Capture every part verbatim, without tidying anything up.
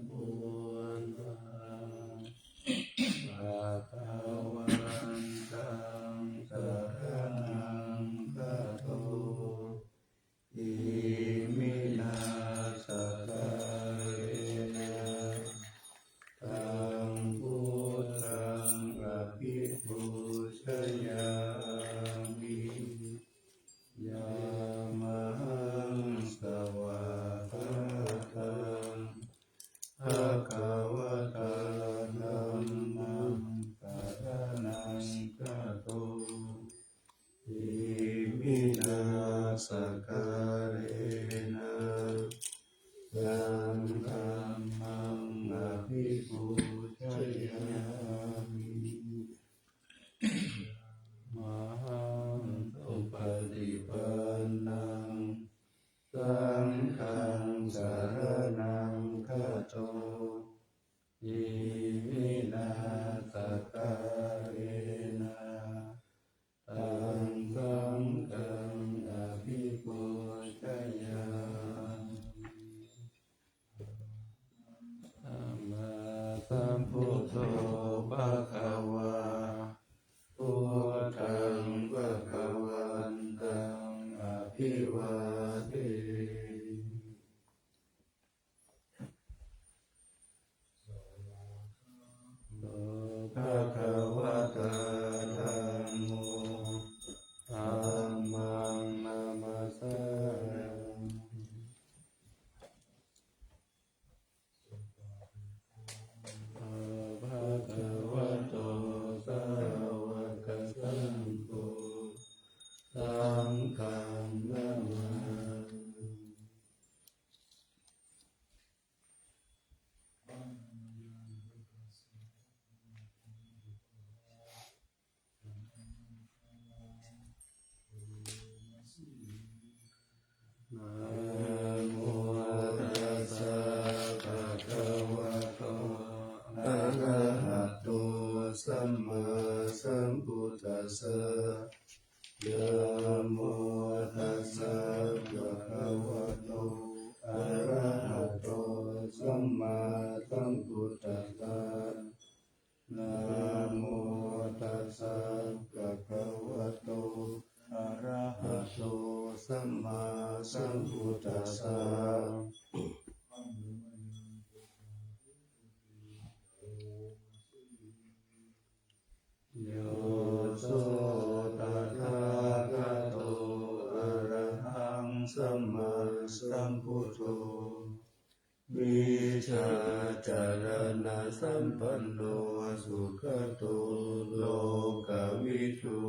Buddhaṃ bhagavantaṃ saraṇaṃ gato. Iminā sakkārena taṃ buddhaṃ abhipūjayāmi. Yamahaṃ svākkhātaṃ bhagavatā dhammaṃ saraṇaṃ gato. Iminā sakkārena taṃ dhammaṃ abhipūjayāmi. Yamahaṃ supaṭipannaṃ saṅghaṃ saraṇaṃ gato. Iminā sakkārena taṃ saṅghaṃ abhipūjayāmi. Sammāsambuddho bhagavā, buddhaṃ bhagavantaṃ abhivādemi. Bhagavatā dhammo, dhammaṃ namassāmi. Bhagavato sāvakasaṅgho, saṅghaṃ namāmi. Namo tassa bhagavato arahato sammāsambuddhassa. Namo tassa bhagavato arahato sammāsambuddhassa. Namo tassa bhagavato arahato sammāsambuddhassa. Yo so tathāgato arahaṃ sammāsambuddho, vijjācaraṇasampanno sugato lokavidū,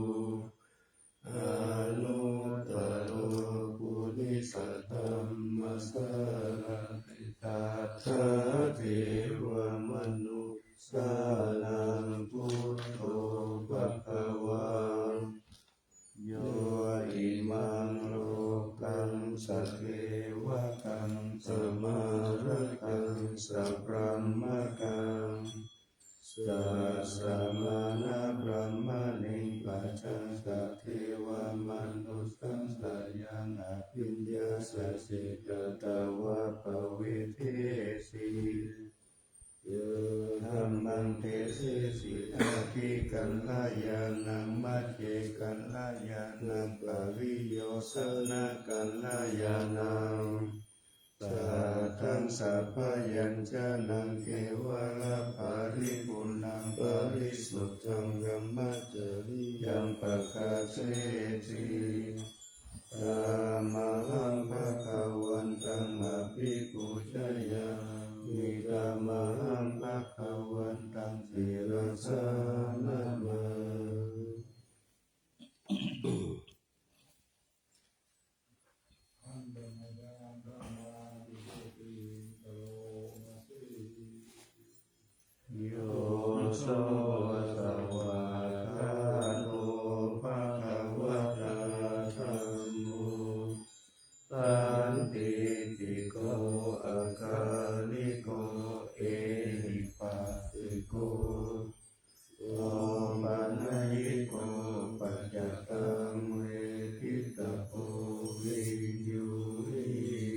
anuttaro purisadammasārathi satthā devamanussānaṃ buddho bhagavā. Yo imaṃ lokaṃ sadevakaṃ samārakaṃ sabrahmakaṃ sassamaṇabrāhmaṇiṃ pajaṃ sadevamanussānaṃ abhiññāya siddhiṃ katvā pavedesi. Yo dhammaṃ desesi ādi kalyāṇaṃ, majjhe kalyāṇaṃ, pariyosāna kalyāṇaṃ, sātthaṃ sabyañjanaṃ kevalaparipuṇṇaṃ parisuddhaṃ brahmacariyaṃ pakajjheti. Tamahaṃ bhagavantaṃ abhipūjayāmi. Tamahaṃ bhagavantaṃ sirasā namāmi. Yo so svākkhāto bhagavatā dhammo sandiṭṭhiko akāliko ehipassiko opanayiko paccattaṃ veditabbo viññūhīti.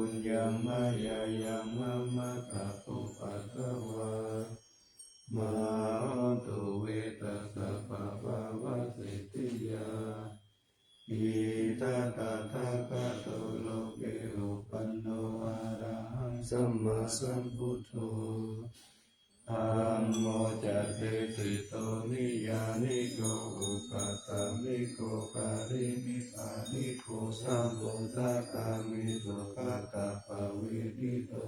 puññaṃ mayā yaṃ mammatapupaddavā, mā hontu ve tassa pāpāvasittiyā. Idha tathāgato loke uppanno arahaṃ sammāsambuddho, dhammo ca desito niyyāniko upasamiko parinibbāniko sambodhagāmi sugatāpavedito.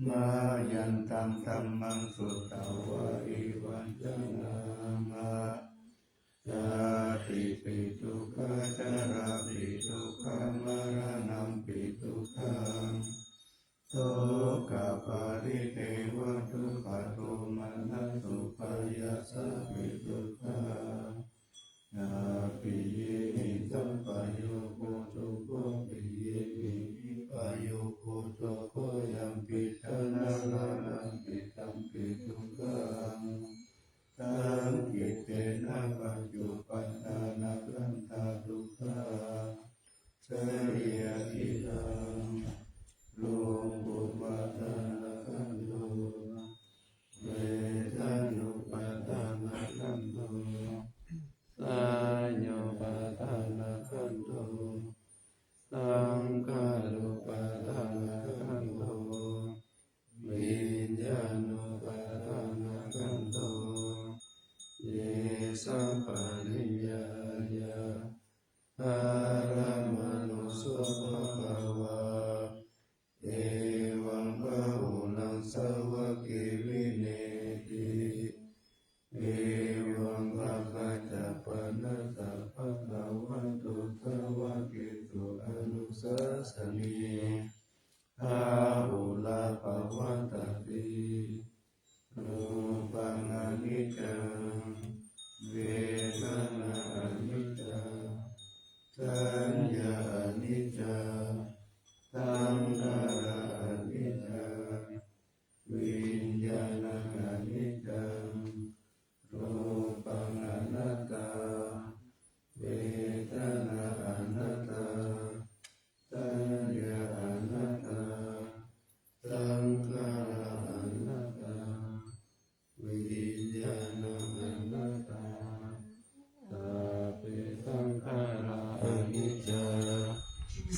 Mayantaṃ dhammaṃ sutvā evaṃ janāma, jātipi dukkhā jarāpi dukkhā maraṇampi dukkhaṃ, sokaparidevadukkhadomanassupāyāsāpi dukkhā, appiyehi sampayogo dukkho, piyehi vippayogo dukkho, yampidaṃ na lālāpi tampi dukkhaṃ, Bahulā pavattati. Rūpaṃ aniccaṃ, vedanā aniccā, saññā aniccā, saṅkhārā aniccā, viññāṇaṃ aniccaṃ. Rūpaṃ anattā, vedanā anattā, saññā anattā, saṅkhārā anattā, viññāṇaṃ anattā. Sabbe saṅkhārā aniccā,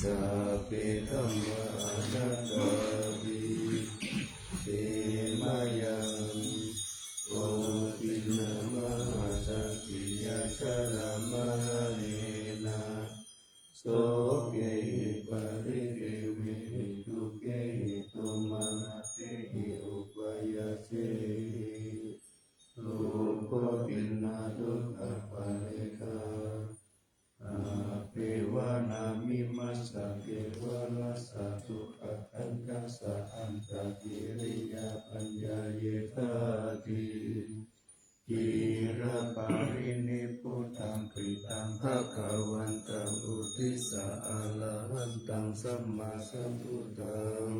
sabbe dhammā anattāti. Te mayaṃ koṇḍinnā mahāsaṅkhiyyā jalamaggena sokehi paridevehi dukkhehi domanassehi upāyāsehi dukkhappinnā dukkhapariggā. Appeva nāmimassa kevalassa dukkhakkhandhassa antakiriyamaññāyedhāti. Ciraparinibbuttaṃ khittaṃ bhagavantaṃ uddissa arahantaṃ sammāsambuddhaṃ.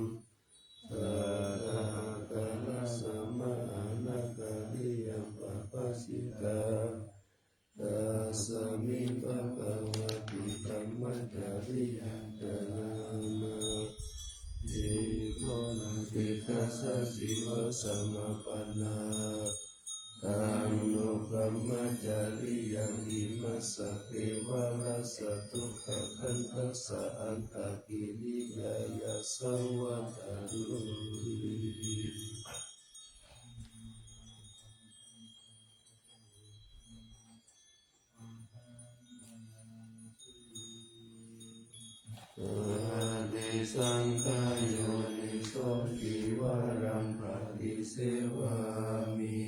Tathāgatassa mahānāgariyā pabbajitā tasmiṃ bhagavā tiṇṇaṃ cariyaṃ carāma. Bhikkhūnaṃ saddhiṃ āsavakkhamappannā taṃ no brahmacariyaṃ imassa kevalassa dukkhakkhandhassa antakiriyāya saṃvattatu. Paṭisaṅkhā yoniso cīvaraṃ paṭisevāmi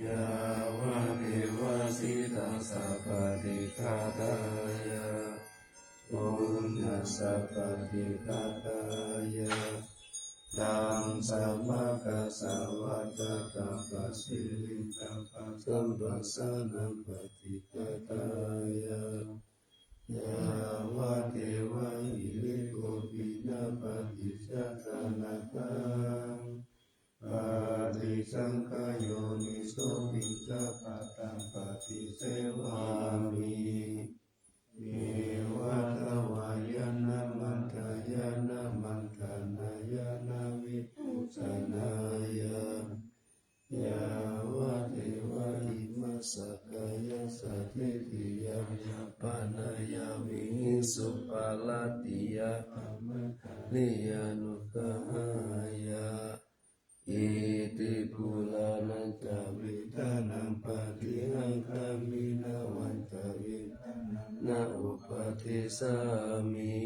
yāvadeva sītassa paṭighātāya uṇhassa paṭighātāya ḍaṃsamakasavātātapasiriṃsapasamphassānaṃ paṭighātāya yāvadeva hirikopinapaṭicchādanatthaṃ paṭisaṅkhā yoniso piṇḍapātaṃ paṭisevāmi neva davāya na madāya na maṇḍanāya na vibhūsanāya yāvadeva imassa kāyassa ṭhitiyā yāpanāya vihiṃsuparatiyā brahmacariyānuggahāya iti purāṇañca vedanaṃ paṭihaṅkhāmi navañca vedanaṃ na uppādessāmi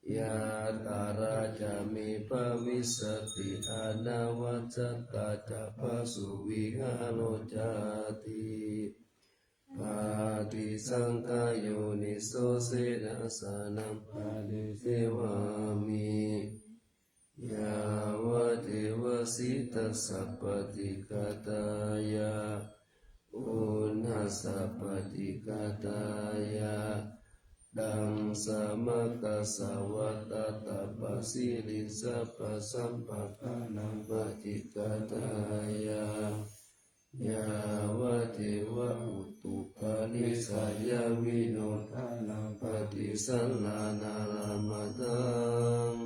yātrā ca me bhavissati anavajjatā ca phāsuvihāro cāti. Paṭisaṅkhā yoniso senāsanaṃ paṭisevāmi yāvadeva sītassa paṭighātāya uṇhassa paṭighātāya ḍaṃsamakasavātātapasiriṃsapasamphassānaṃ paṭighātāya yāvadeva utuparissayavinodanaṃ paṭisallānārāmatthaṃ.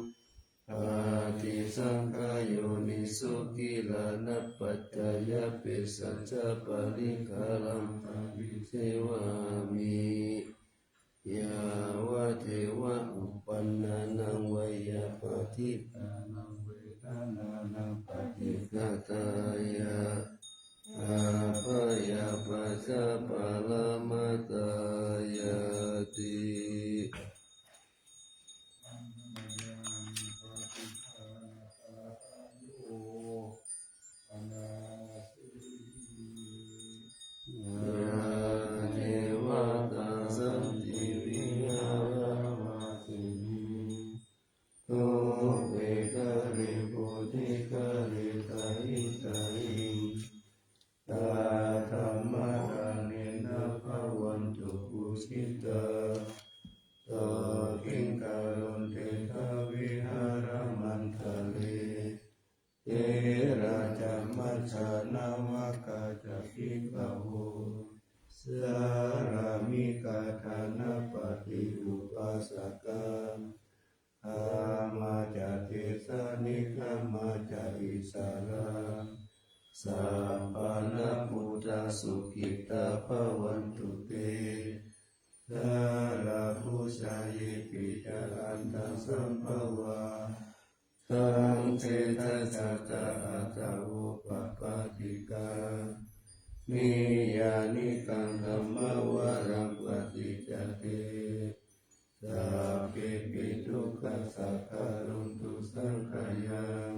Paṭisaṅkhā yoniso gilānapaccayabhesajjaparikkhāraṃ paṭisevāmi yāvadeva uppannānaṃ veyyābādhikānaṃ vedanānaṃ paṭighātāya byappayāpajjhaparamatāyāti. Yā devatā santi vihāravāsinī ca issarā. Sappāṇabhūtā sukhitā bhavantu te. Jalābujā yepi ca aṇḍasambhavā, saṃsedajātā athavopapātikā, niyyānikaṃ dhammavaraṃ paṭicca te, sabbepi dukkhassa karontu saṅkhayaṃ.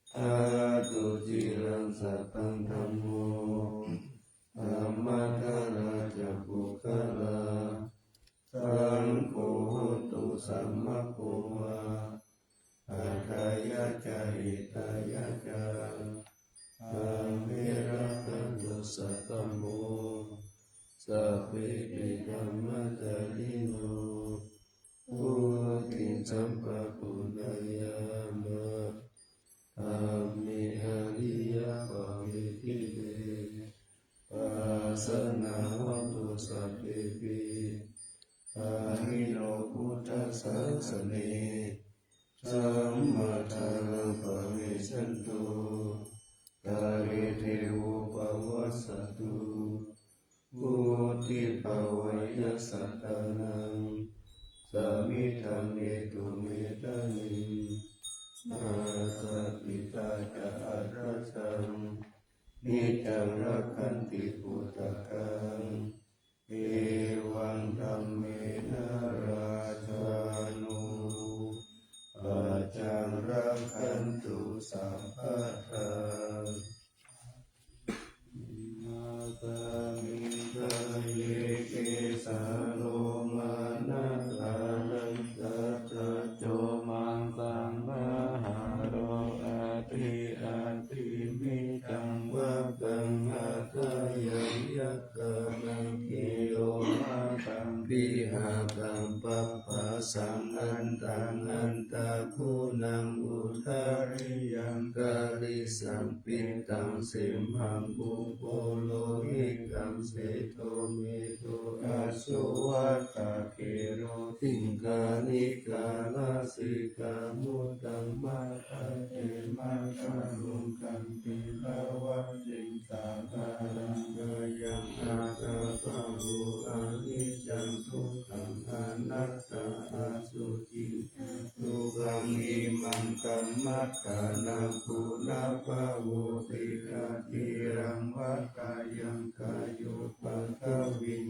Ṭhātu ciraṃ sataṃ dhammo, dhammaddharā ca puggalā, saṅgho hotu samaggo va, atthāya ca hitāya ca. Amhe rakkhatu saddhammo, sabbepi dhammacārino, vuḍḍhiṃ sampāpuṇeyyāma, dhamme ariyappavedite. Pasannā hontu sabbepi, pāṇino buddhasāsane, sammā dhāraṃ pavecchanto, kāle devo pavassatu. Vuḍḍhibhāvāya sattānaṃ, samiddhaṃ netu medaniṃ. Mātā pitā ca atrajaṃ, niccaṃ rakkhanti puttakaṃ, evaṃ dhammena rājāno, pajaṃ rakkhantu sabbadā. Imasmiṃ kāye kesā lomā nakhā daṇṭā taco maṃsaharo, adi adi micaṃ vappaṃ hadayaṃ yakkhānaṃ, khīlomakaṃ pihakaṃ papphāsaṃ, antaṃ antaguṇaṃ udariyaṃ karīsaṃ, pittaṃ simhaṃ upulohiyaṃ sedo medo assu vattha khero, tiṅkhānikā nasikā muttaṃ makkhañce makkharuṅgañce, lavañciṃ sādaraṃ kāyaṃ aṭṭha bahu, aniccaṃ dukkhaṃ anattā, asuciṃ asukhaṃ. Imaṃ kammadānaṃ punabbhavoti, atthīraṃ vatayaṃ kāyo paṭhaviṃ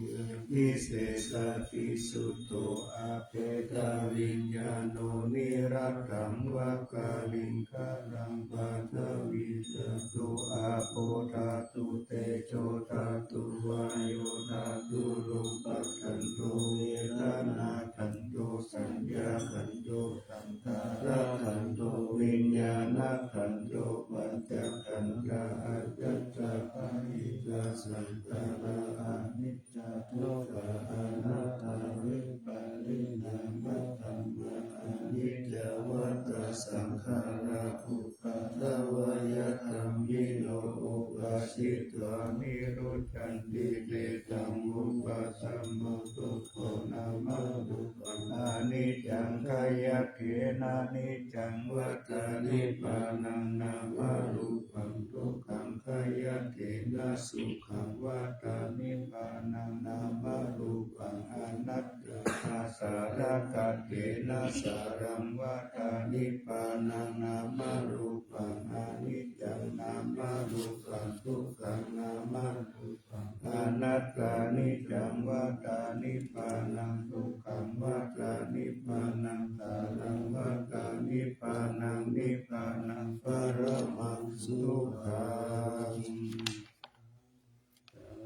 avasesati, chuddho aphetaviññāṇo niratthaṃ va kaliṅgaraṃ. Paṭhavī dhātu āpo dhātu tejo dhātu vāyo dhātu, rūpadhātu vedanādhātu saññādhātu saṅkhāradhātu viññāṇadhātu, pañcakkhandhā aññatarasaṅkhārā, aniccā dukkhā anattā, vipariṇāmadhammā. Aniccā vata saṅkhārā, uppādavayadhammino, uppajjitvā nirujjhanti, tesaṃ vūpasamo dukkho, nāmarūpaṃ aniccaṃ, khayyaṭṭhena niccaṃ vata nibbānaṃ, nāmarūpaṃ dukkhaṃ, khayyaṭṭhena sukhaṃ vata nibbānaṃ, nāmarūpaṃ anattā, āsarakkhaṇena sāraṃ vata nibbānaṃ, nāmarūpaṃ aniccaṃ, nāmarūpaṃ dukkhaṃ, nāmarūpaṃ anattā, niccaṃ vata nibbānaṃ, dukkhaṃ vata nibbānaṃ, sāraṃ vata nibbānaṃ, nibbānaṃ paramaṃ sukhaṃ.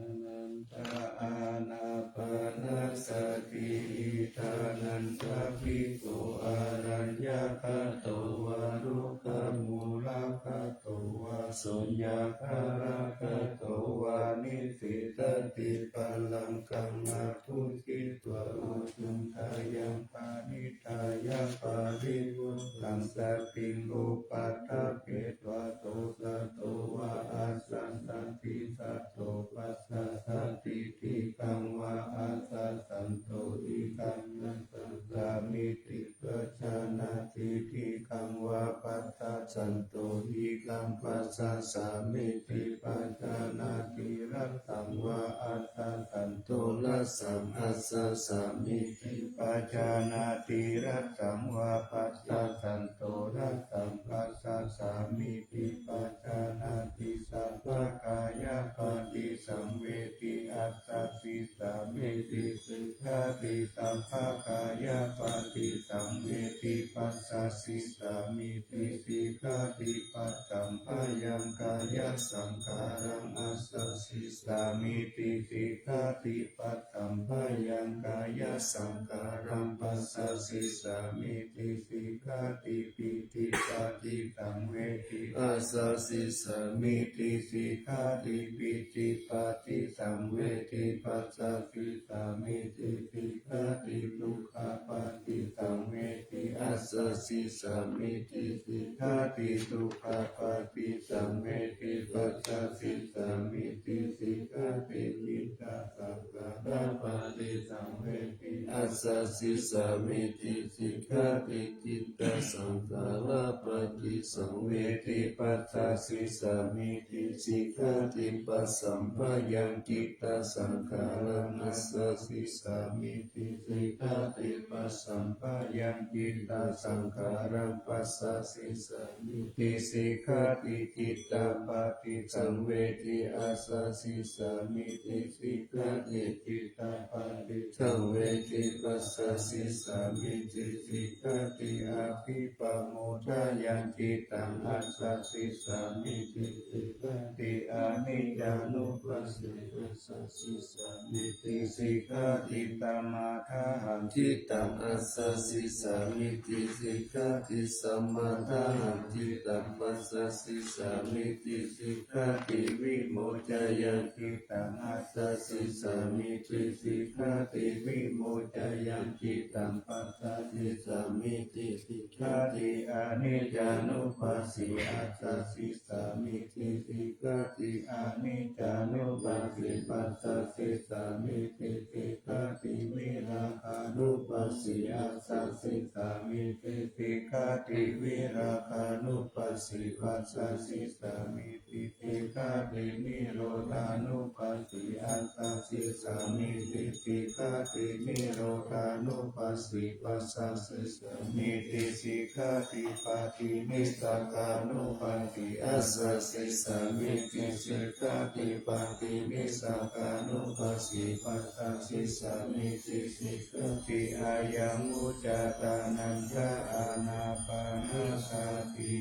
Anantā ānāpānasati, iddhānandā bhikkhū, araññagato vā rukkhamūlagato vā, suññāgāragato vā, nisissati pallaṅkaṃ aṭṭhaṃ hitvā, ujuṃ khayyaṃ paṇidhāya parivuttaṃ, satiṃ upaṭṭhapetvā, so satto vā asassati, satto passassati, dīghaṃ vā asassanto, dīghaṃ passassāmīti pajānāti, dīghaṃ vā passa santo nighaṃ passāmīti pajānāti, rasaṃ vā asasanto rasaṃ assāmīti pajānāti, rasaṃ vā passasanto rasaṃ passāmīti pajānāti, sabbakāyapaṭisaṃvedi assasisāmīti sikkhāti, sabbakāyapaṭisaṃvedi passasisāmīti sikkhāti, pasamphayaṃ kāyasaṅkhāraṃ assasisāmīti sikkhāti, pasamphayaṃ kāyasaṅkhāraṃ passasisāmīti sikkhāti, pītipaṭisaṃvedi assasisāmīti sikkhāti, pītipaṭisaṃvedi passasisāmīti sikkhāti, dukkhapaṭisaṃvedi assasisāmīti sikkhāti, dukkhapaṭisaṃvedi passasisāmīti sikkhāti, cittasaṅkhārapaṭisaṃvedi assasisāmīti sikkhāti, cittasaṅkhārapaṭisaṃvedi passasisāmīti sikkhāti, pasamphayaṃ cittasaṅkhāraṃ assasisāmīti sikkhāti, pasamphayaṃ cittasaṅkhāraṃ passasisāmīti sikkhāti, cittapaṭisaṃvedi assasisāmīti sikkhāti, cittapaṭisaṃvedi passasisāmīti sikkhāti, abhipamoddayaṃ cittaṃ assasisāmīti sikkhāti, aniccānupassi assasisāmīti sikkhāti, samaddāhaṃ cittaṃ assasisāmīti sikkhāti, samaddāhaṃ cittaṃ passasisāmīti sikkhāti, vimoccayaṃ cittaṃ assasisāmīti sikkhāti, vimoccayaṃ cittaṃ passasisāmīti sikkhāti, aniccānupassi assasisāmīti sikkhāti, aniccānupassi passasisāmīti sikkhāti, virāgānupassi assasisāmīti sikkhāti, virāgānupassi passasisāmīti sikkhāti, nirodhānupassi assasisāmīti sikkhāti, nirodhānupassi passasisāmīti sikkhāti, paṭinissagānupassi assasisāmīti sikkhāti, paṭinissagānupassi passasisāmīti sikkhāti, ayaṃ vuccāta ānanda ānāpānasati.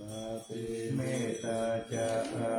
Sati, mettā ca,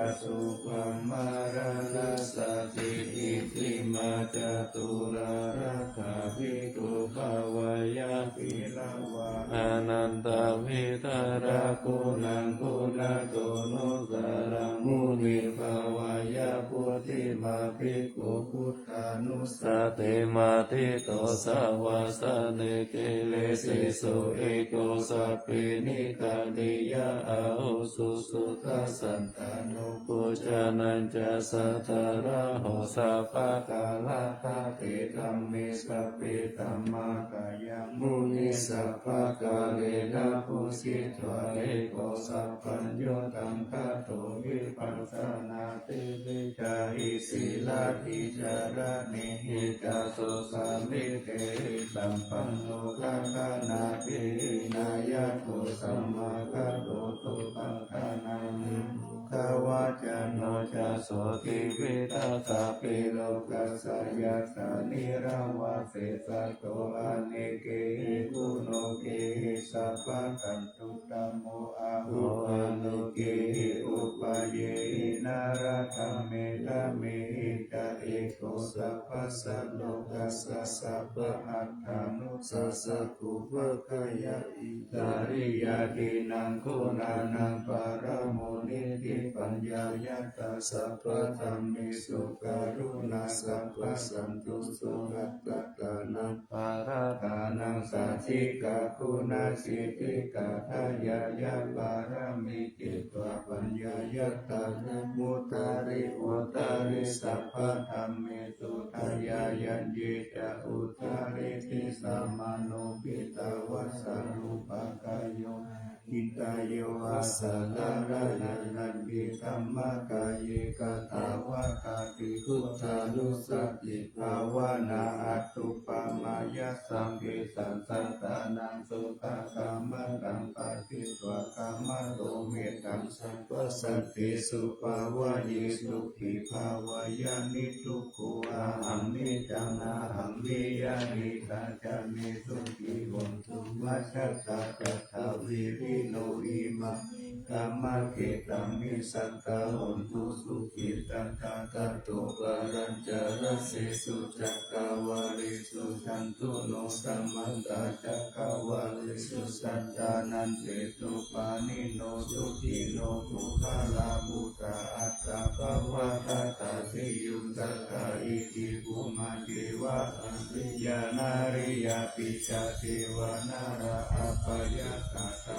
asubhaṃ maraṇassati, iccimā ca, tulārakkha, bhikkhū, bhāweyya, sīlavā, anantavidarāguṇaṃ, guṇaguṇānussaraṃ, muni, bhāweyya, buddhimā, bhikkhū, bud dhānussatimatthito, savāsanīti, kilesesu, eko, sabbe, nikkhantīyā, āhuṃ, susuddhasaṅghānupuñjanañca, sādaraho, sabbakāradhāte, dhamme, sabbe, dhammakāyaṃ, muni, sabbakālena, pūjitva, eko, sabbaññutaṃ, tato, vipassana, tevecahi, sīlatthi, caraṇehi, ca, so, sāmīcihi, sampanno, kaccayānāthi, nāyato, sammākato, supakano, ca, so, tividha, sabbe, lokassa, yassa, nirāvā, sesato, anekehi, guṇokehi, sabbakan tuttamo, ahu, anekehi, upayehi, narakamedhamehi, ca, eko, sabbassa, lokassa, sabba, attānu, sassa, kubbakaya, ittariya, dīnaṃ, guṇānaṃ, paramo, nitti, paññāya, ttā, sabbadhammesu, karuṇā, sabbasantusu, attānaṃ, parānānaṃ, sādhikā, guṇasiddhikā, dāyāya, pāramī, citvā, paññāya, ttā, na, muttari, uttari, sabbadhammesu, dayāyanye ca uttariddhi, samāno pītavassaruppakāyo, ādittayo āsa nārāyapāli. Dhammacakkaye katā vātatthi, buddhānussatibhāvanā, anuppamāya sabbesaṃ, sattānaṃ sukhakammataṃ, pharitvā kammato mettaṃ, sabbasattesu pāvaye, sukhī bhāvaye niddukkho. Ahaṃ niccaṃ ahaṃ vihāmi, tā ca me sukhī hontu, majjhattā katvāna verino, imaṃ me dhammacedamhi, sadā hontu sukhitattā. Tato palañca dasesu cakkavāḷesu, cāturo samantā cakkavāḷesu, sattānaṃ iccetu pāṇino, sukhino puggalā, bhūtā attabhāvaṃ gatāsi yuṃ, sadā iti bhummā devā ariyā, nariyā picca devā, nalā apayakkhatā,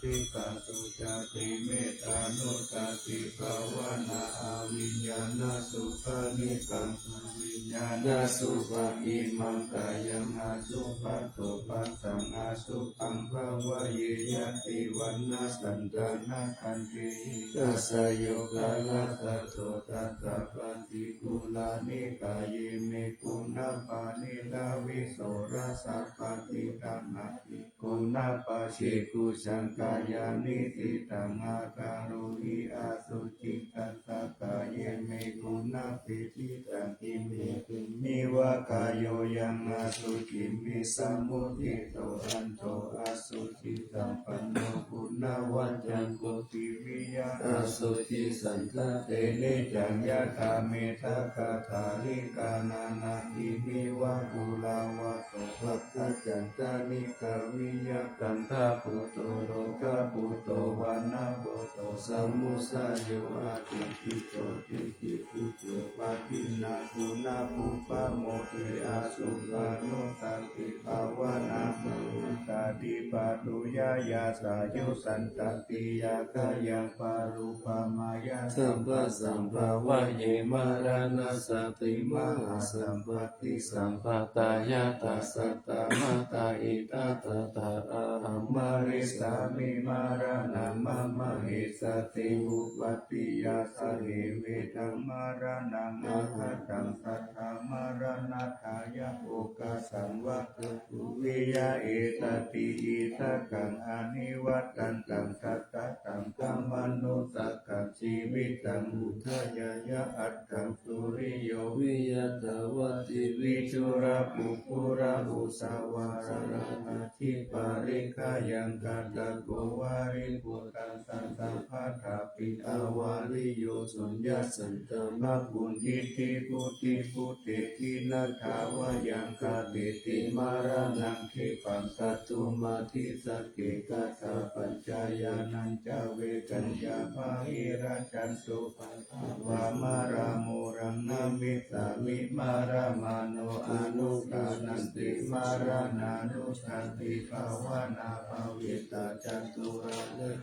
dīghajū ca te. Mettānussatibhāvanā, aviññāṇasukhaṃ nidaṃ, aviññāṇasukhaṃ. Imaṃ kāyaṃ asupaṭupassānaṃ, asupaṃ bhāvaye, yadi vaṇṇaṃ candamā, santānakañjī hi, tassayo kālaṃ tato. Tattha paṭikulāni kāyāni, guṇapāṇina visorasā, paṭiṭṭhānāni guṇapāsekha, saṅkhātā niṭṭhitaṃ, ākarohi asuciṃ. Tattha kāyāni guṇapatiṭṭhāni, kiṃ hetuṃ me va kāyo, yaṃ asuciṃ visamuttito, ando asucisampanno, guṇavaccaṃ koci viya asuciṃ, santāne niccaṃ yathā, mettā kathalika nānāgiriṃ va pūravato, paṭhañcandhāni kaviyatthaṃ. Gabbhuto lokabhūto vaṇṇabhūto samudayo, ākiñcittho kiñcibhūto, padinnā guṇapubbamote. Asupanussatibhāvanā, mahāsatipatiyā, yassa yo santāti yathāyaṃ, pāṇuppamāya sabbasaṃ, bhāvaye maraṇassati, mahāsampattiṃ sabbadā, yattha jātā mātā itā, tathā ahaṃ marissāmi, maraṇaṃ mama essati, uppādiṃ āsavedaṃ, maraṇaṃ āgatamhi, tathā maraṇatthāya, okāsaṃ vattabhūmiya, etadhidhāgaṃ anivajjitaṃ, satattaṃ khamatu sakkaṃ, jīvitaṃ udayāya aṭṭhaṃsu, suriyo viya ca vadī, viṭū ca puggalā, uṇhissaṃ vasaṃ ca dīpalikkhāyaṃ, kaṭṭhako valībhuṃ, taṃ saṅghaṃ baddhā pi, avaliyo suññaṃ, santamabhuñjīti, vuḍḍhibhutteti, na thāvayaṃ gaच्छanti, maraṇaṃ khippaṃ, tathūpādisake. Katā pañcayānañca, vedañca bāhirajjhattu, paccavā maramūlaṃ, namissāmi maramāno, anuggānanti maraṇānussatibhāvanā, bhāvitā catūharaṃ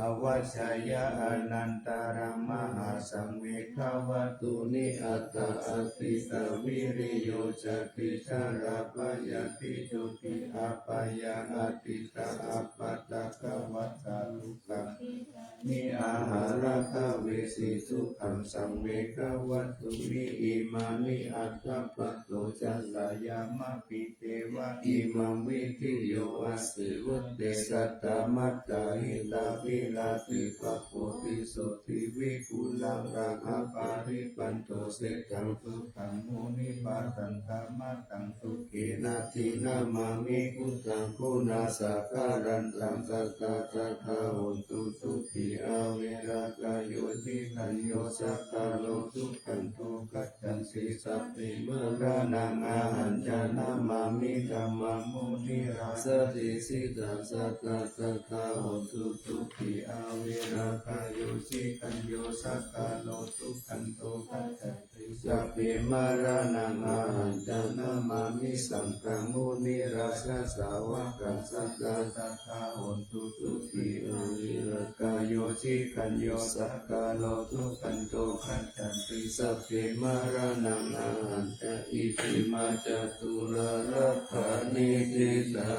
avassayaṃ, anantaraṃ mahāsaṃ, meghavatthumhi aṭṭha, atītaviriyoca, tisarā bhayāti juti, apāyā atītā, appaṭivatā dukkhā, ni ahāragāvesi dukkhaṃ, sammeghavatthumhi imāni, aṭṭha paṭo ca sayamā pi, deva imaṃ vidhi yo, assi vatthe satamadda, hitaviratipappo, tisso divī guṇākaro, aparipantho seṭṭho, suddaṃ munivaravacanaṃ, taṃ sukhena dinamāmi, buddhaṃ guṇasaṅgharantaṃ, sadā sadā hontu sukhī, averā kāyo ciraṃ, yo sakkāro sukhanto gacchanti, sabbe maraṇaṃ ahañca namāmi, dhammaṃ munirājadesitanṃ, sadā sadā hontu sukhī, averā kāyo ciraṃ, yo sakkāro sukhanto gacchanti, sabbe maraṇaṃ ahañca namāmi, saṅghaṃ munirājasāvakaṃ, sadā sadā hontu sukhī, averā kāyo Koci kañño sakkāro dukkanto gacchanti, sabbe maraṇā nāhañca, itimā caturārabbhaniṭṭhitā.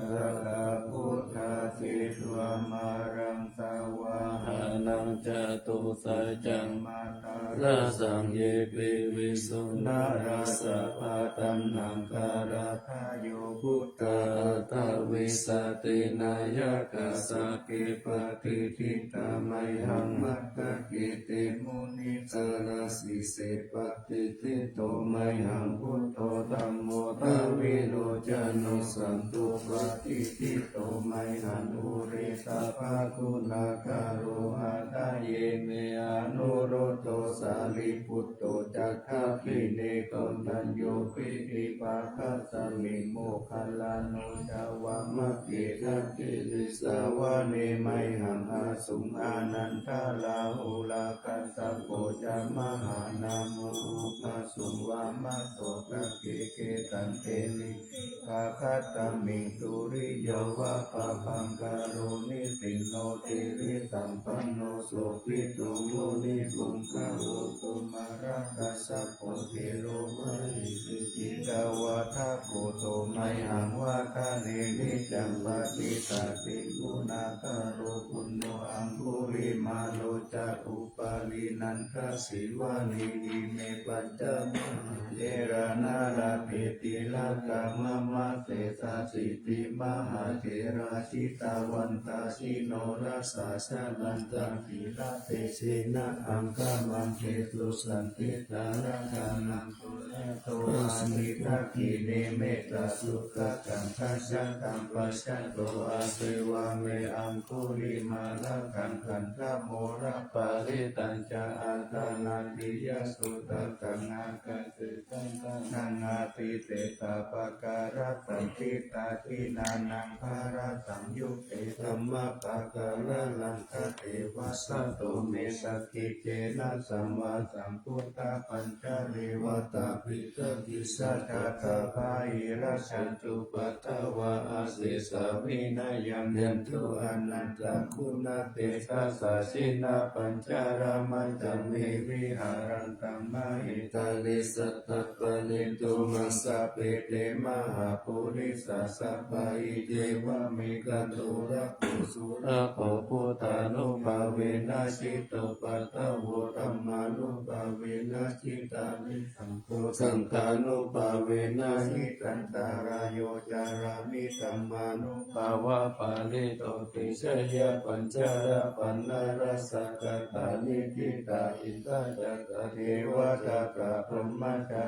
Sattabuddhā jetvā māraṃ savāhanaṃ, catusaccāmatarasaṃ ye piviṃsu narāsabhā. Taṇhaṅkarādayo buddhā aṭṭhavīsati nāyakā, sabbe patiṭṭhitā mayhaṃ matthake te munissarā. Sīse patiṭṭhito mayhaṃ buddho dhammo dvilocano, saṅgho patiṭṭhito mayhaṃ ure sabbaguṇākaro. Hadaye me anuruddho sārīputto ca dakkhiṇe, koṇḍañño piṭṭhibhāgasmiṃ moggallāno ca vāmake. Dakkhiṇe savane mayhaṃ āsuṃ ānandarāhulā, kassapo ca mahānāmo ubhāsuṃ vāmasotake. Kheṭṭe piṭṭhibhāgasmiṃ suriyo va pabhaṅkaro, nisinno sirisampanno sobhito munipuṅgavo. Kumārakassapo thero mahesī cittavādako, so mayhaṃ vadane niccaṃ patiṭṭhāsi guṇākaro. Puṇṇo aṅgulimālo ca upālī nandasīvalī, ime pañca mahā therā nāḷāgiriṃ tilakā mama. Sesāsīti mahātherā jitavantā jinorasā, jalantā sīlatejena aṅgamaṅgesu saṇṭhitā. Rakkhaṇatto yato āsi dakkhiṇe mettasuttakaṃ, dhajaggaṃ pacchato āsi vāme aṅgulimālakaṃ. Khandhamoraparittañca āṭānāṭiyasuttakaṃ, ākāse chadanaṃ āsi sesā pākārasaṇṭhitā. Jinā naṃ bhārasaṃyutte sabrahmapākāralaṅkate, vasato me sakiccena sabbasambudhapañjare. Vātapittādisañjātā bāhirajjhattupaddavā, asesā vinayaṃ yantu anantaguṇatejasā. Jinapañjaramajjhamhi viharantaṃ mahītale, sattappāṇinto mahāsabbe te mahāpurisāsabhā. Iccevamekanto rakkho surakkho, buddhānubhāvena jitupaddavo, dhammānubhāvena jitārisaṅgho, saṅghānubhāvena jitantarāyo, carāmi dhammānubhāvapālito. Tisayapañjarapaṇṇarasakkatā niṭṭhitā, indā ca tadevā sabrahmā ca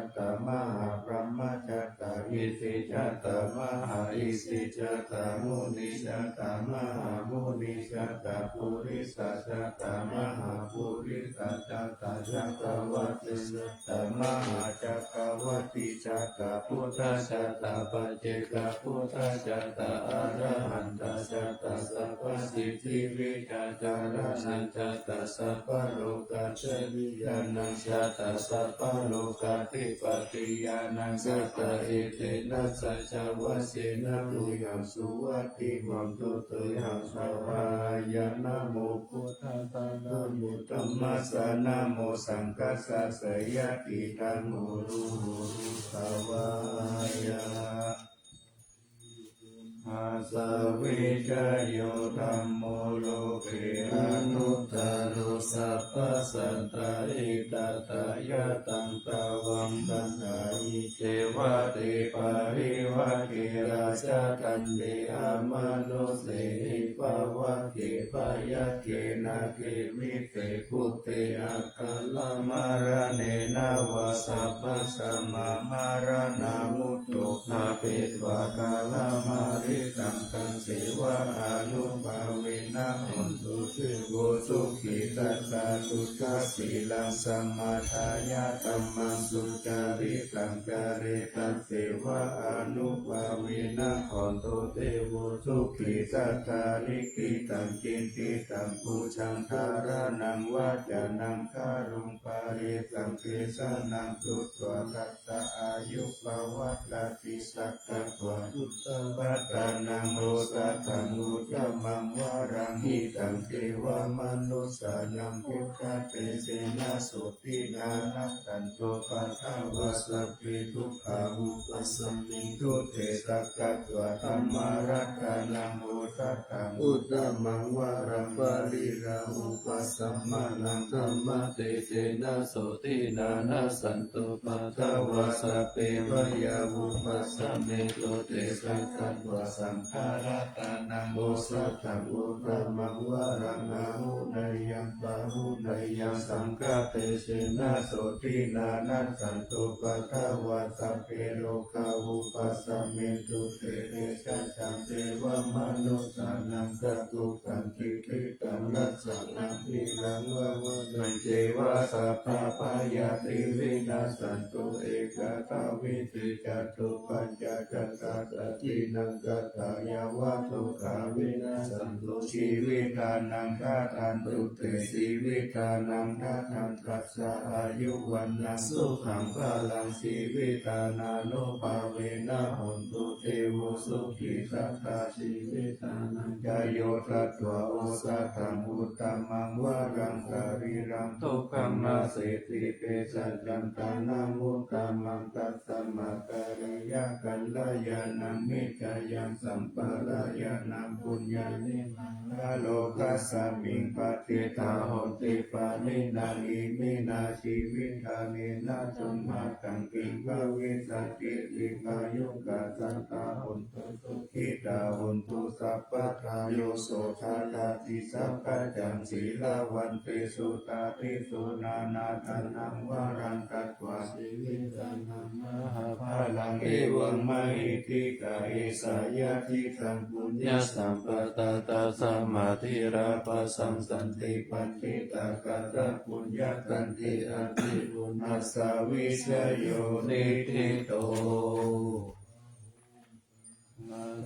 mahābrahmā ca, isi jātā mahāisi jātā, muni jātā mahāmuni jātā, purisā jātā mahāpurisā jātā, cakkavatti jātā mahācakkavattī jātā, buddhā jātā paccekabuddhā jātā, arahantā jātā sabbasiddhivijjācaraṇā jātā, sabbalokācariyānaṃ jātā, sabbalokādhipatiyānaṃ jātā, etena saccavajjena tuyhaṃ suvatthi hotu. Tuyhaṃ svāhāya. Namo buddhassa, namo dhammassa, namo saṅghassa, jayatidaṃ hotu, hotu svāhāya. Āsa vijayo dhammo loke anuttaro, sabbasattāhitatthāya, taṃ tvaṃ vandāmi ceva te parivajje. Rājadaṇḍe amanussehi pavagge byagghe, nāge vise bhūte akālamaraṇena vā, sabbasmā maraṇā mutto bhavetvā kālamāritaṃ. Taṃseva ānubhāvena hotu devo sukhī sadā. Suddhasīlaṃ samādāya dhammaṃ sucaritaṃ care, taṃseva ānubhāvena hontu devo sukhī sadā. Likkhitaṃ cintitaṃ pūjaṃ dhāraṇaṃ vācanaṃ garuṃ parittaṃ desanaṃ sutvā tassa āyu pavaḍḍhatīti. Sakkatvā uttamapāṇinaṃ osathaṃ uttamaṃ varaṃ hitaṃ devamanussānaṃ buddhatejena sotthinā nassantupaddavā sabbe dukkhā vūpasamentu te. Sakkatvā dhammaratanaṃ osathaṃ uttamaṃ varaṃ pariḷāhūpasamanaṃ dhammatejena sotthinā nassantupaddavā sabbe bhayā vūpasamentu te. Sakkatvā saṅgharatanaṃ osathaṃ uttamaṃ varaṃ āhuneyyaṃ pāhuneyyaṃ saṅghatejena sotthinā nassantupaddavā sabbe rogā vūpasamentu te. Tesañca devamanussānaṃ catuddaṃ kittitaṃ rasaṃ abhiññāya vavaṃ ceva sabbabhayāti vinassantu ekadhā vīti catū pañca satasatihānaṃ gatāyeva dukkhā vinassantu. Jīvitānaṃ dadantu te jīvitānaṃ dadantassa āyu vaṇṇaṃ sukhaṃ balaṃ jīvitānānubhāvena hontu devo sukhī sadā. Jīvitā nañca yo datvā osathaṃ uttamaṃ varaṃ sarīraṃ dukkhaṃ naseti tesañca ṭhānaṃ uttamaṃ tasmā kālena kalyāṇaṃ mitthaṃ yaṃ sampādayamānaṃ puññāni pāpakāyikasmiṃ patiṭṭhā honti pāṇinā iminā jīvahānena. Tumhākaṃ kiṃ bhavissati dīghāyukā sadā hontu sukhitā hontu sabbadā. Yo so dassati sabbassaṃ sīlavantesu tādisu nānādānaṃ varaṃ datvā jīvitā mahābharaṃ evaṃ mahiddhikā esā yadidaṃ puññasampadā. Tasmā dhīrā passaṃsanti paṇḍitā katapuññatante ati punnassa vijayo niṭṭhito.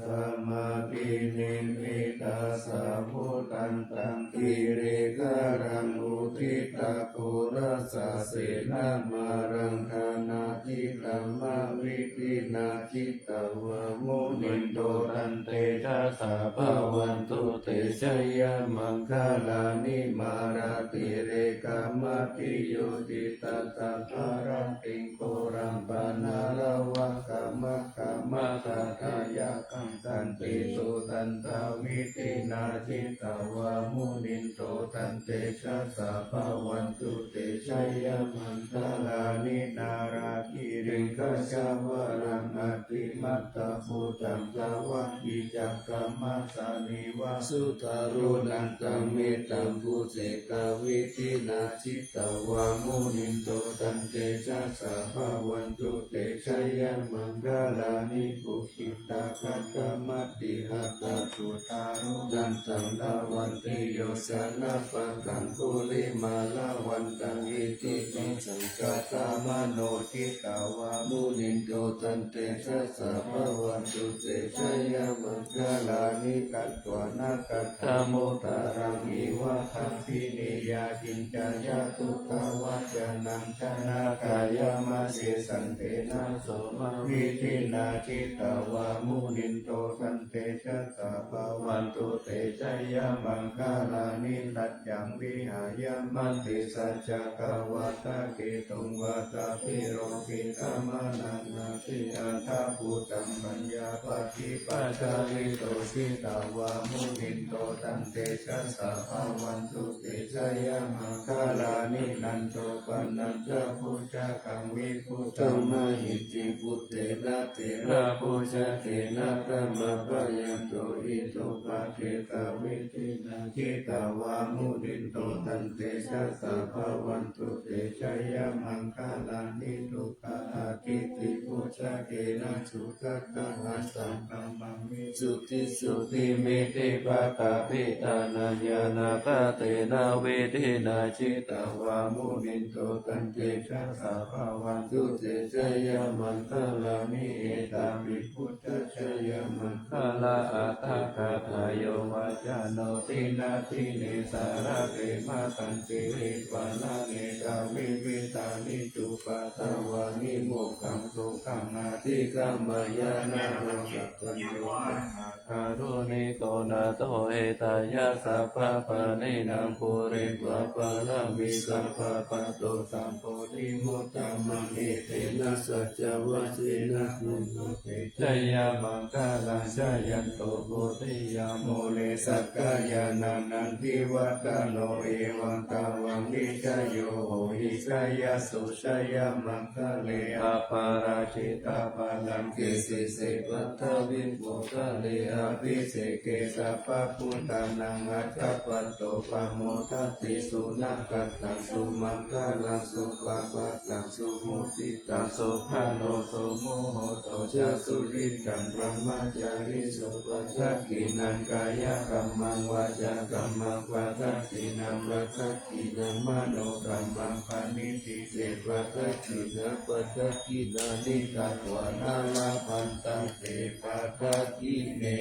Samadhinimittasavutthantaṃ girigajaṃ uditaghorasasenamāraṃ dānādidhammavidhinā jitavā munindo tantejasā bhavatu te jayamaṅgalāni. Mārātirekamabhiyujjhitasabbarattiṃ ghorampanāḷavakamakkhamatha ddhāya kaṃ khantīsudantavidhinā jitavā munindo tantejasā bhavatu te jayamaṅgalāni. Nāḷāgiriṃ gajavaraṃ atimattabhūtaṃ dāvaggicakkamasanīva sudāruṇantaṃ mettambusekavidhinā jitavā munindo tantejasā bhavatu te jayamaṅgalāni. Uk khittakhaggamatihatthasudāruṇantaṃ dhāvantiyojanapathaṅgulimālavantaṃ iddhībhisaṅ khamano jitavā munindo tantejasā bhavatu te jayamaṅgalāni. Katvāna kaṭṭhamudaraṃ iva gabbhinīyā ciñcāya duṭṭhavacanaṃ janakāyamajjhe santena somavidhinā jitavā munindo tantejasā bhavatu te jayamaṅgalāni. Saccaṃ vihāya matisaccakavādaketuṃ vādābhiropitamanaṃ atiandhabhūtaṃ paññāpadīpajalito jitavā munindo tantejasā bhavatu te jayamaṅgalāni. Nandopanandabhujagaṃ vibudhaṃ mahiddhiṃ puttena therabhujagena damāpayanto iddhūpadesavidhinā jitavā munindo tantejasā bhavatu te jayamaṅgalāni. Duggāhadiṭṭhibhū Sacchena sudaṭṭhahatthaṃ, brahmaṃ visuddhijutimiddhibakābhidhānaṃ, ñāṇāgadena vidhinā jitavā munindo, tantejasā bhavatu te jayamaṅgalāni. Etāpi buddhajayamaṅgalaaṭṭhagāthā, yo vācano dinadine sarate matandī, hitvānanekavividhāni cupaddavāni, mokkhaṃ sukhaṃ adhigameyya naro sapañño. Mahākāruṇiko nātho, hitāya sabbapāṇinaṃ, pūretvā pāramī sabbā, patto sambodhimuttamaṃ, etena saccavajjena, hotu te jayamaṅgalaṃ. Jayanto bodhiyā mūle, sakyānaṃ nandivaḍḍhano, evaṃ tvaṃ vijayo hohi, jayassu jayamaṅgale, aparājitapallaṅke, sīse paṭhavipokkhare, abhiseke sabbabuddhānaṃ, aggappatto pamodati. Sunakkhattaṃ sumaṅgalaṃ, supabhātaṃ suhuṭṭhitaṃ, sukhaṇo sumuhutto ca, suyiṭṭhaṃ brahmacārisu, padakkhiṇaṃ kāyakammaṃ, vācākammaṃ padakkhiṇaṃ, padakkhiṇaṃ manokammaṃ, paṇidhī te padakkhiṇā, padakkhiṇāni katvāna, labhantatthe padakkhiṇe.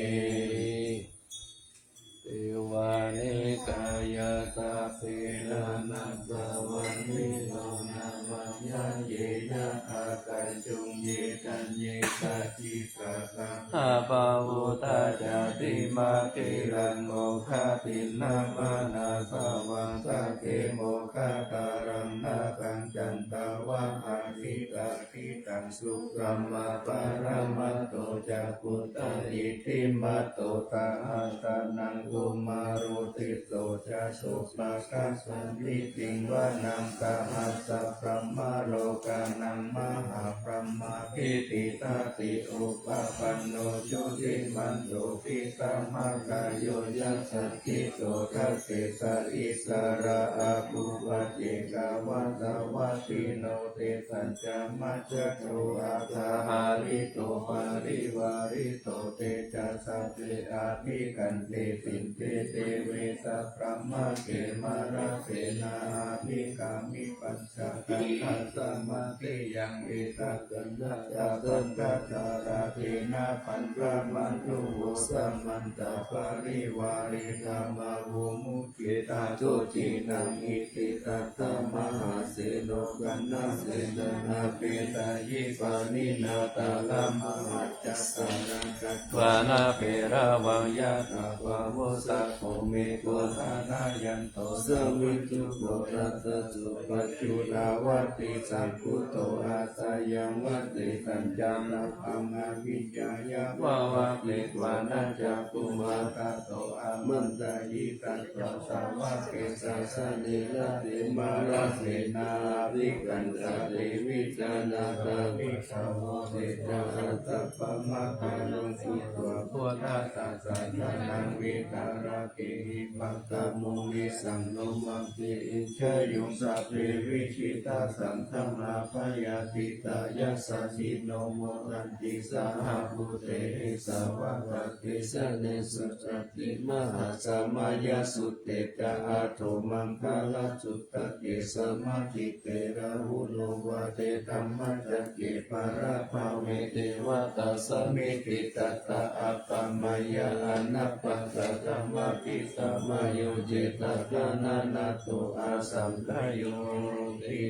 Evamevānubhāvena, sabbe nānattavaṇṇino, nāmanvayena āgañchuṃ, ye caññe sadisā saṅgappavutthajāti, magge laṅkho gatiṃ nāma nāsavaṃ, sagge mokkhaddharaṃ nāgaṃ, cantavā adhigatā gitaṃ sukhaṃ, aparamato ca puttā iddhimato saha, sanaṅkumāro tisso ca, sopāga santindhiṃ vanaṃ, sahassabrahmalokānaṃ, mahābrahmābhitiṭṭhati, upapanno jutimanto, pitamhākayo yasassito, dasettha issarā āguṃ, paccekavasavattino. Tesañca majjhato āgā, hārito parivārito, te ca sabbe abhikkante, sinde deve sabrahmake, mārasenā abhikkāmi, paccattaṃ assamatteyaṃ, etha saññā ca saṅkhātarā, te na paṇāma nuvo, samantā parivāretha, mā vo muñcittha sotthinnaṃ. Iti tattha mahāseno, kaṇhasenaṃ abhiññāya, pāṇinā talamāhacca, saraṃ katvāna bheravaṃ, yathā pāvussako megho, thanayanto savijjuko. Tassa so paccudāvatti, saṅkuddho asayaṃvase, sañcānappaṃ abhiññāya, vavakkhitvāna cakkhumā. Tato āmantayi satthā, sāvake sāsane rate, mārasenā abhikkantā, te vijānātha bhikkhavo. Te ca ātappamakaruṃ, sutvā buddhassa sāsanaṃ, vītarāgehi pakkāmuṃ, nesaṃ lomampi iñjayuṃ. Sabbe vijitasaṅgāmā, bhayātītā yasassino, modanti saha bhūtehi, sāvakā te janesutāti. Mahāsamayasutte ca, aṭṭhamaṅgalasuttaṃ, sabbītiyo vivajjanti, rāhulā te dhammacakke, pālabhave devatā, samitiṃ ṭhitā appamayā, anappasaā dhammavidhinā, yo cittānugaddo asaṅkhato hoti.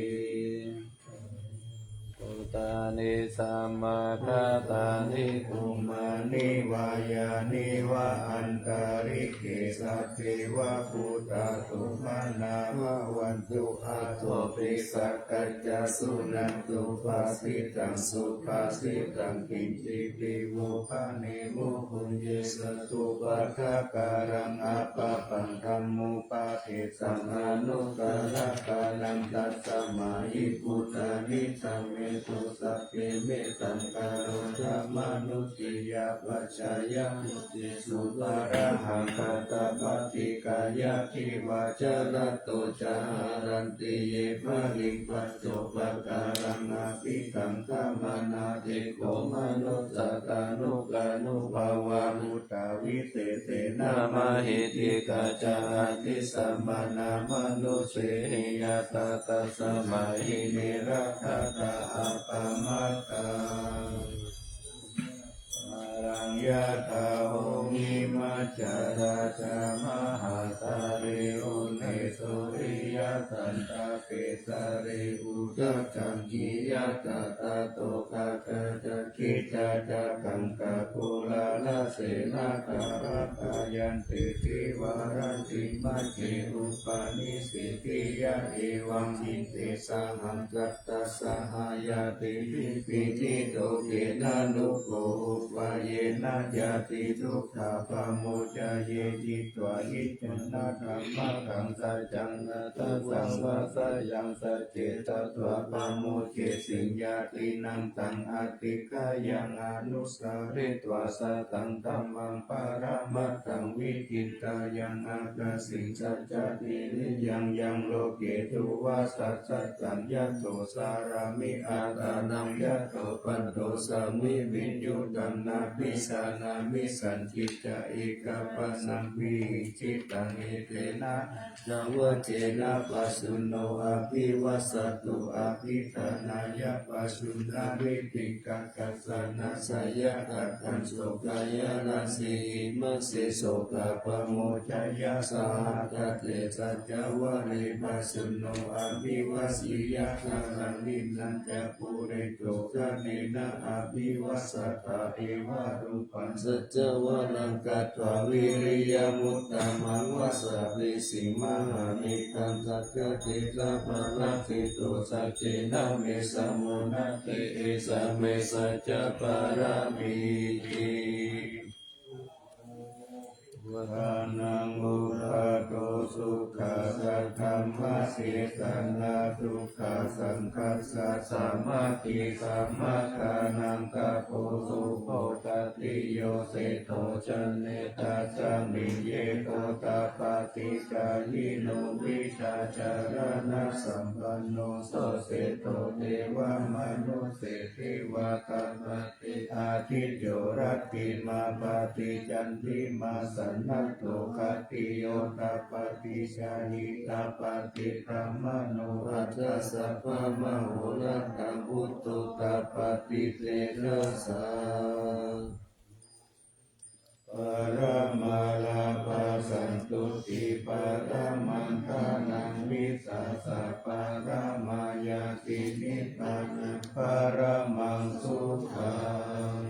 Bhūtāni samāgatāni, bhummāni vā yāni va, antalikkhe sabbeva, bhūtā sumanā bhavantu, athopi sakkacca suṇantu, bhāsitaṃ subhāsitaṃ, kiñcipi vo bhaṇemo, puññe sadupādākaraṃ, appaṃ dhammupadesaṃ, anuttaraṃ satthaṃ, tasmā hi bhūtā nisāmetha, sabbe mettaṃ karotha mānusiyā pajāya, jutiṃ sūparahaṃ katappaṭikayyāti vajjarato ca haranti ye baliṃ paccopakāraṃ abhikaṅkhamānā, te kho manussā tanukānubhāvā bhūtā visesena mahiddhikā ca abhisamānā mānusehī yathā, tasmā hi ne rakkhatha appamattā. Saraṃ yathā homi majjhattā ca mahāsare, uṇhissu hiyasantā kesare udakaṅkhi yathā, tato gaṅgā ca khīṇaccaggappattarulassena, tadā haranti cīvaraṃ sīmake upanisi tthiya, evaṃ diṭṭhe sahaṃ kattassa ñātibhi pīḷito khena nupubbaye, na jāti dukkhā pamuccayeti dvāditthana dhammataṃ. Saccaṃ satthuṃ sataṃ sacce tatvā pamuccesi ñātīnaṃ, taṃ adhikkāya anusaritvā sataṃ dhammaṃ paramatthaṃ vichittā yaṃ attasiṃ saccadhiriyaṃ, yaṃ loke duva saccataṃ yato carāmi attānaṃ yato paṭosāmi viññūhīnaṃ abhijanāmi, sañcicca ekapāṇaṃ vihiṃsitaṃ, etena saccavajjena pajjunno abhivassatu. Abhiṭhānāya pajjuṇṇaṃ vitikkam kaṃsaṃ nassāya khaggaṃ sokāya rāsi, imāse sokā pamuccāya sahagatā saccavajje, pajjunno abhivāsiyā khalaṃ. Khīṇañca pure dukkhamena abhivassatā, evarūpaṃ saccavajjena katvā vīriyamuttamaṃ, vassāmi sīmahaṃ nekkhaṃ saccatejā, palasito saccena me samo natthi, esā me saccapāramīti. Dukkhaṃ dukkhaṃ, uppādo dukkhā, saddhammasesanā dukkhā, saṅghassa samatthi samattānaṃ tapo sukho. Tatiyose kho ca nettāyasmiṃ ye kho tappati cāyino, vijjācaraṇasampanno so seṭṭho devamanusse deva. Tappati ādicco rattimāpatti candimā sannaddho khatiyo tappati jhāyī tappati brāhmaṇo atha sabbamahorattaṃ buddho tappati tejasā. Paramā lābhā santuṭṭhī paramaṃ dhanaṃ vissāsaparamā ñātī nibbānaṃ paramaṃ sukhaṃ.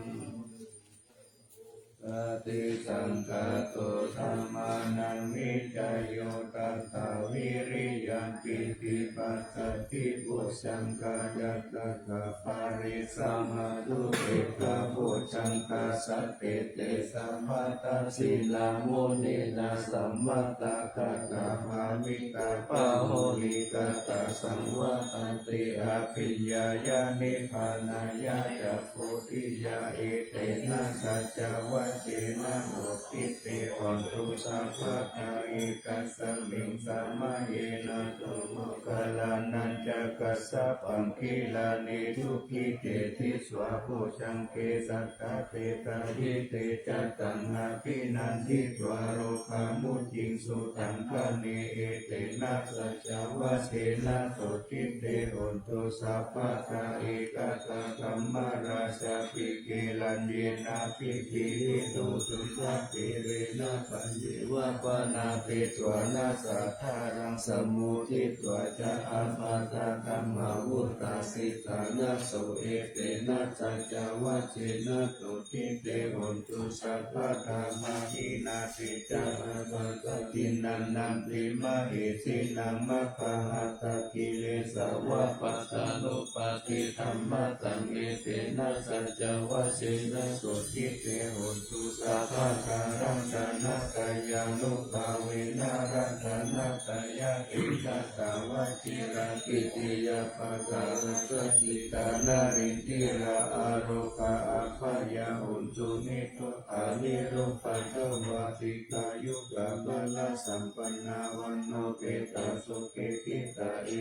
Satisaṅkhāto dhammānaṃ vicayo tathā vīriyampīti passaddhi bojjhaṅgā ca kaṭṭhaparisamadho etabojjhaṅgā sattete sabbadassinā muninā sammadakkhātā bhāvitā bahulīkatā saṃvattati abhiññāya nibbānāya ca bodhiyā. Etena saccavajjena sotthi te hotu sabbadā. Ekasmiṃ samaye nātho moggallānañca kassapaṃ gilāne dukkhite disvā bojjhaṅge satta desayi. Te ca taṃ abhinanditvā rogā mucciṃsu taṅkhaṇe. Etena saccavajjena sotthi te hotu sabbadā. Ekadā kammarājāpi gelaññenābhipīḷito dussupādesanā saññeva bhaṇāpetvāna sādāraṃ sammoditvā ca ābādhā tamhā vuṭṭhāsi ṭhānaso. Etena saccavajjena sotthi te hotu sabbadā. Pahīnā te ca ābādhā tiṇṇannampi mahesinaṃ maggāhatakilesā va pattānuppattidhammataṃ. Etena saccavajjena sotthi te hotu sabbadā. Ratanattayānubhāvena ratanattayāti satthā vac Āyuvaḍḍhako dīghāyuko sadā sotthī sataṃ sataṃ. Sīladi dīghā narendra ārogā abyāhuṃ sudinno āyuvaḍḍhako vaṇṇaṃ sukhaṃ balaṃ.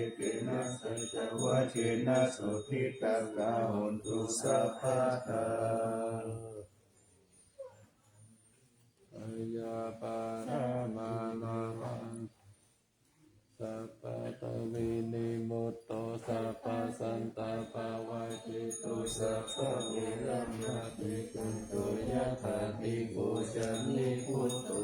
Etena saccavajjena sotthī sotthā hontu sabbadā. Jayaparaṃ māraṃ sabbapaṇinimutto sabbasantāpavajjito sabbaveramatikkanto yathādhiko ca nibbuto.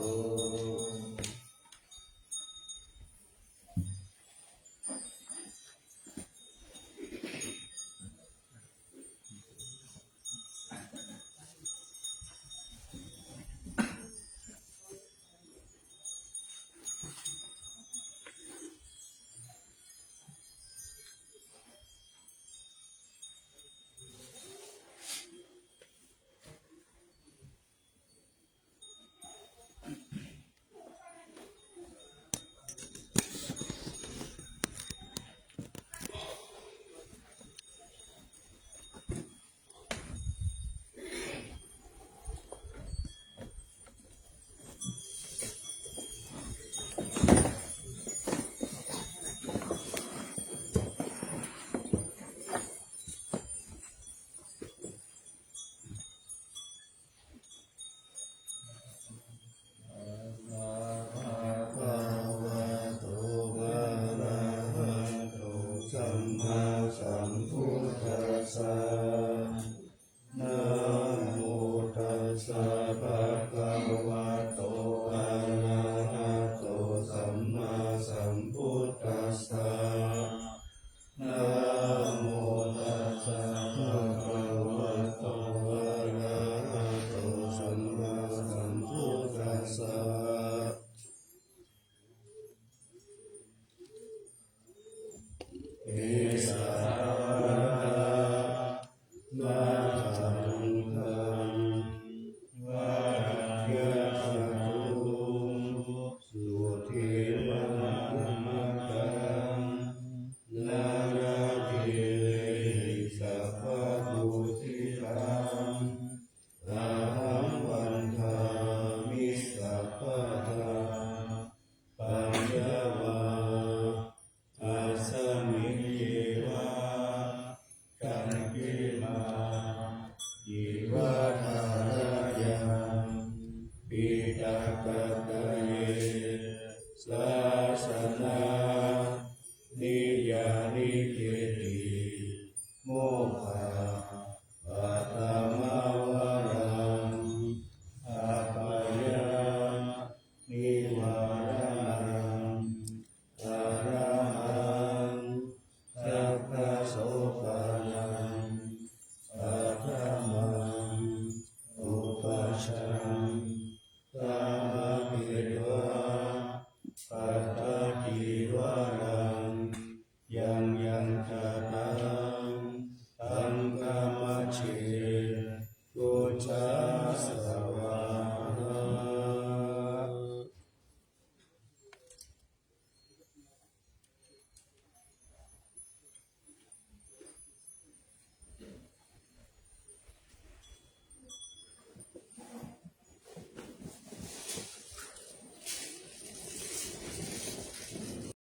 Arahato sammāsambuddhassa. Namo tassa bhagavato arahato sammāsambuddhassa. Namo tassa bhagavato arahato sammāsambuddhassa. Kesā vācā